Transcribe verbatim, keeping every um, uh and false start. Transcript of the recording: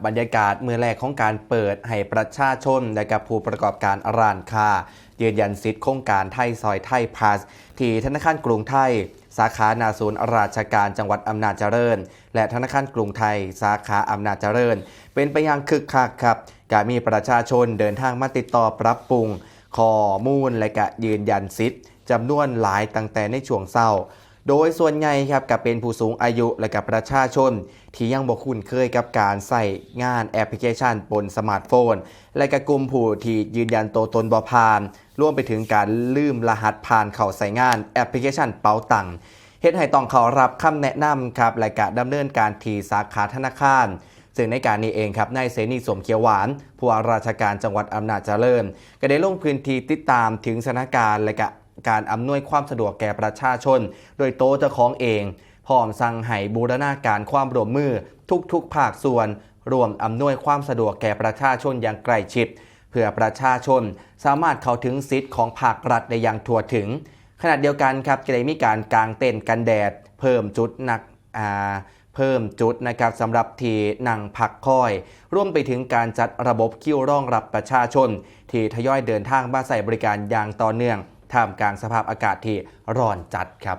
บรรยากาศมื้อแรกของการเปิดให้ประชาชน และกับผู้ประกอบการร้านค้า ยืนยันสิทธิ์โครงการไทยซอยไทยพาส ที่ธนาคารกรุงไทย สาขาหน้าศูนย์ราชการจังหวัดอำนาจเจริญ และธนาคารกรุงไทย สาขาอำนาจเจริญ เป็นไปอย่างคึกคักครับ ก็มีประชาชนเดินทางมาติดต่อปรับปรุงข้อมูล และก็ยืนยันสิทธิ์จำนวนหลายตั้งแต่ในช่วงเช้า โดยส่วนใหญ่ครับก็เป็นผู้สูงอายุ และก็ประชาชนที่ยังบ่คุ้นเคยกับการใช้งานแอปพลิเคชันบนสมาร์ทโฟน และก็กลุ่มผู้ที่ยืนยันตัวตนบ่ผ่าน รวมไปถึงการลืมรหัสผ่านเข้าใช้งานแอปพลิเคชันเป๋าตัง เฮ็ดให้ต้องเข้ารับคำแนะนำครับ และก็ดำเนินการที่สาขาธนาคาร ซึ่งในการนี้เองครับ นายเสนี สมเขียวหวาน ผู้ว่าราชการจังหวัดอำนาจเจริญ ก็ได้ลงพื้นที่ติดตามถึงสถานการณ์ และก็การอำนวยความสะดวกแก่ประชาชน โดยโตเจ้าของเอง พร้อมสั่งให้บูรณาการความร่วมมือทุกๆภาคส่วน ร่วมอำนวยความสะดวกแก่ประชาชนอย่างใกล้ชิด เพื่อประชาชนสามารถเข้าถึงสิทธิ์ของภาครัฐได้อย่างทั่วถึง ขณะเดียวกันครับ ก็ได้มีการกางเต็นท์กันแดด เพิ่มจุดนัก อ่า เพิ่มจุดนะครับ สำหรับที่นั่งพักคอย รวมไปถึงการจัดระบบคิวรองรับประชาชน ที่ทยอยเดินทางมาใช้บริการอย่างต่อเนื่อง ท่ามกลางสภาพอากาศที่ร้อนจัดครับ